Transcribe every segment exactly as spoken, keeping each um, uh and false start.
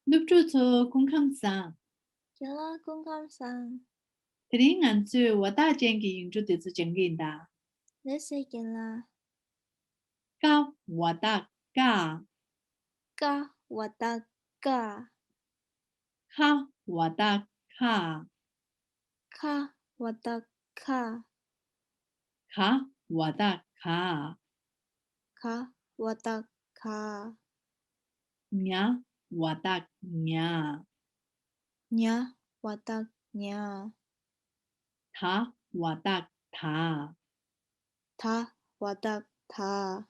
སློབ་ཕྲུག་ཚོ་སྐུ་ཁམས་བཟང་། རྒན་ལགས་སྐུ་ཁམས་བཟང་། དེ་རིང་ང་ཚོས་བ་རྟགས་ཅན་གྱི་ཡིག་འབྲུ་དེ་ཚོ་སྦྱང་གི་ཡིན་ད། ལགས་སེ་རྒན་ལགས། ཀ་བ་རྟགས་ཀ། ཀ་བ་རྟགས་ཀ། ཁ་བ་རྟགས་ཁ། ཁ་བ་རྟགས་ཁ། ག་བ་རྟགས་ག། ག་བ་རྟགས་ག། ཉ་བ་རྟགས་ཉ། ཉ་བ་རྟགས་ཉ། ད་བ་རྟགས་ད། ད་བ་རྟགས་ད།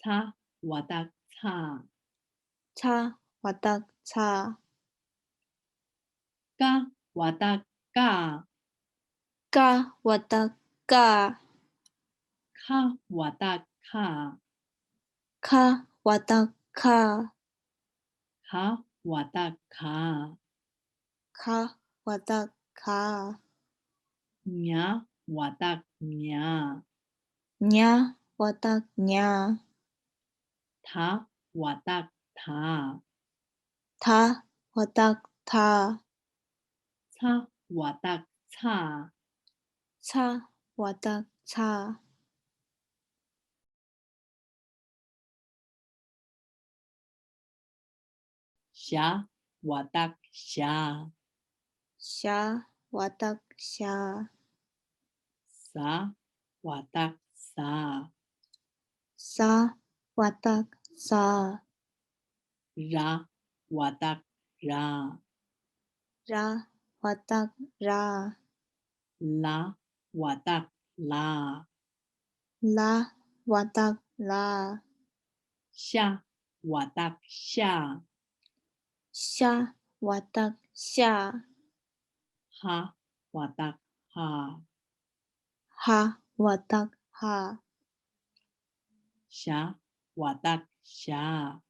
ཚ་བ་རྟགས་ཚ། ཚ་བ་རྟགས་ཚ། ཀ་བ་རྟགས་ཀ། ཀ་བ་རྟགས་ཀ། ཁ་བ་རྟགས་ཁ། ཁ་བ་རྟགས་ཁ། ག་བ་རྟགས་ག། ག་བ་རྟགས་ག། ཉ་བ་རྟགས་ཉ། ཉ་བ་རྟགས་ཉ། ད་བ་རྟགས་ད། ད་བ་རྟགས་ད། ཚ་བ་རྟགས་ཚ། ཚ་བ་རྟགས་ཚ། ཞ་བ་རྟགས་ཞ། ཞ་བ་རྟགས་ཞ། ཟ་བ་རྟགས་ཟ། ཟ་བ་རྟགས་ཟ། ར་བ་རྟགས་ར། ར་བ་རྟགས་ར། ལ་བ་རྟགས་ལ། ལ་བ་རྟགས་ལ། ཤ་བ་རྟགས་ཤ། ཤ་བ་རྟགས་ཤ། ཧ་བ་རྟགས་ཧ། ཧ་བ་རྟགས་ཧ། ཞ་བ་རྟགས་ཞ།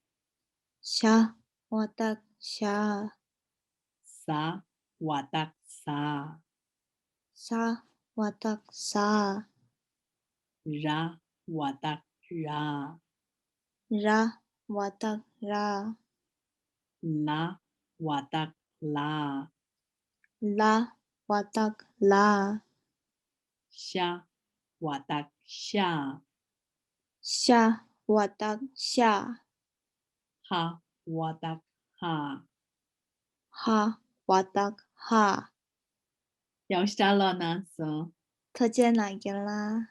ཞ་བ་རྟགས་ཞ། ཟ་བ་རྟགས་ཟ། ཟ་བ་རྟགས་ཟ། ར་བ་རྟགས་ར། ར་བ་རྟགས་ར། ལ་བ་རྟགས་ལ། ལ་བ་རྟགས་ལ། ཤ་བ་རྟགས་ཤ། ཤ་བ་རྟགས་ཤ། ཧ་བ་རྟགས་ཧ། ཧ་བ་རྟགས་ཧ། ཡག་པོ་ཞིག་ལབ་གནང་སོང་། ཐུགས་རྗེ་གནང་རྒན་ལགས།